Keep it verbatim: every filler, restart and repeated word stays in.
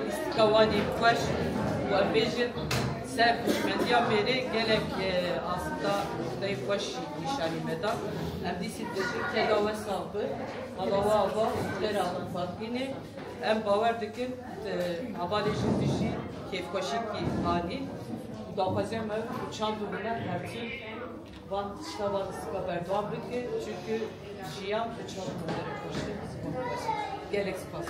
Lîstika Wanê xweş û em bêjin ser hişmendiya mêrê gelek, e, aslında nokteyê xweş nîşanî me da. Em dîsî dibêjin keda we sax bi, mala we ava û xêra we bi xwe tîne. Em bawer dikin, e, hevalê jin dijî kêfxweşîkî anî û daxwaziya me û çand û huner her tim van tişta van lîstika berdewam bike, çunku jiyan bi çand û hunerê xweş e. Gelek spas.